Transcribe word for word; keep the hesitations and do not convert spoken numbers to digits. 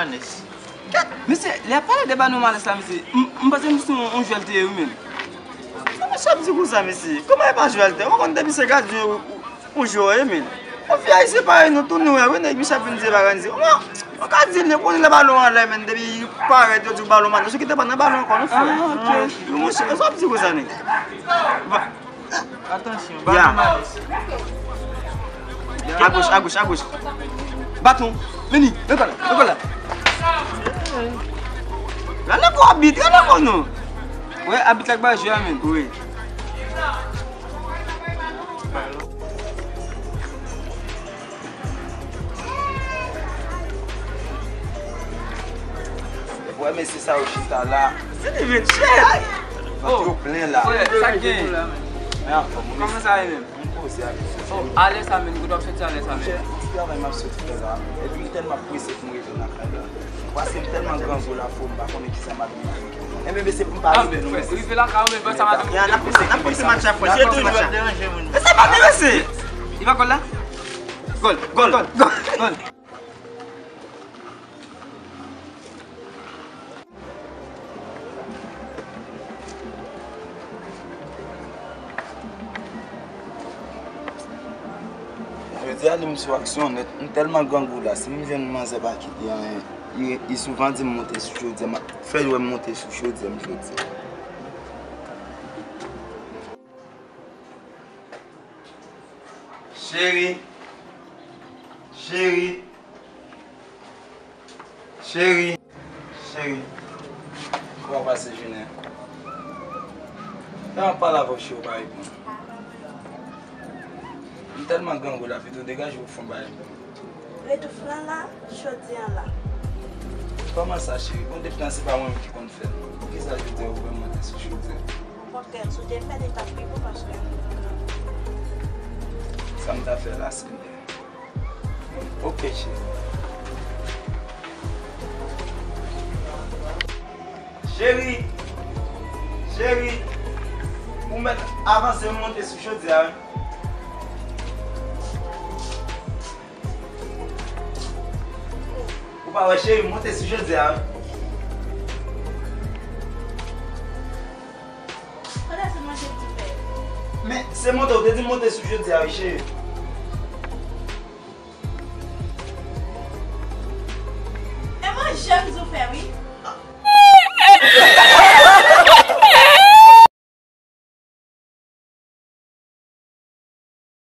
Manès. Kèt, mesye, lè y ap pale de Banon Manès la, mesye, m, m panse misye yon, yon jwèl te ye, wi, menm. Sa mesye ap di konsa, mesye? Kòman e pa jwèl te ye? Ou konn depi se gadyen ou, ou jwe, wi, menm. Yon fi ayisyen parèy nou tou, nou wè, wi, nèg misye ap vin di bagay, di, ou ka di, li konnen lè balon anlè, menm, depi parèt, yo di w Banon Manès, ou kite pa nan balon ankò, non, frè. Ah, ok. Wi, monchè, sa ap di konsa, nèg. Ba- Atansyon, ya. Baton Manès. Agoch, agoch, agoch. Baton. Vini, lekòl la, lekòl la. Gade kò abit, gade kò nou. Wè, abit la k ba jwe a menm. Wi. Wè, mesye sa yo chita la. Se li menm, chè. Vant yo plen la. Frè, sa k gen? Men anfòm, wi. Kòman sa ye menm? M poze a, mesye. Oh, alè sa menm, kote w ap soti alè sa menm? Chè, ti travay m ap soti fè la. Epi m tèlman prese pou m rive lakay la. Paske m tèlman grangou la, fò m pa konnen kisa m ap rive. Enben, mesye, pou m pa rive non, mesye. Rive lakay ou menm, fè sa madanm ou. Ya, n ap pouse, n ap pouse match la, frè. Jwe toujou ap deranje moun. Mesye, pa deranje. Li pa gòl la? Gòl, gòl, gòl, gòl. Jodi a li m sou aksyon nèt, m tèlman grangou la, si m jwenn manzè pa kite anyen, li, li souvan di m monte sou chodyè, m ap fè l wè m monte sou chodyè m jodi a. Cheri, cheri, cheri, cheri. Kòman w pase jounen an? Lè m ap pale avè w, cheri, w pa reponn. M tèlman grangou la, pito degaje w fè yon bagay pou mwen. Retouf lan la, jodi a la. Kòman sa, cheri? Bon, depi tan se pa mwen menm ki konn fè l. Poukisa jodi a ou vle monte sou chodyè? Okontrè, si w te fè l, li t ap pi bon paske. Sa m ta fè la, Senyè? Ok, cheri. Cheri! Cheri! Ou mèt avanse monte sou chodyè a, wi. Ou pa wè, cheri, monte sou chodyè a, wi. Kote se manje m di fè? Men, se monte, ou te di monte sou chodyè a, wi, cheri.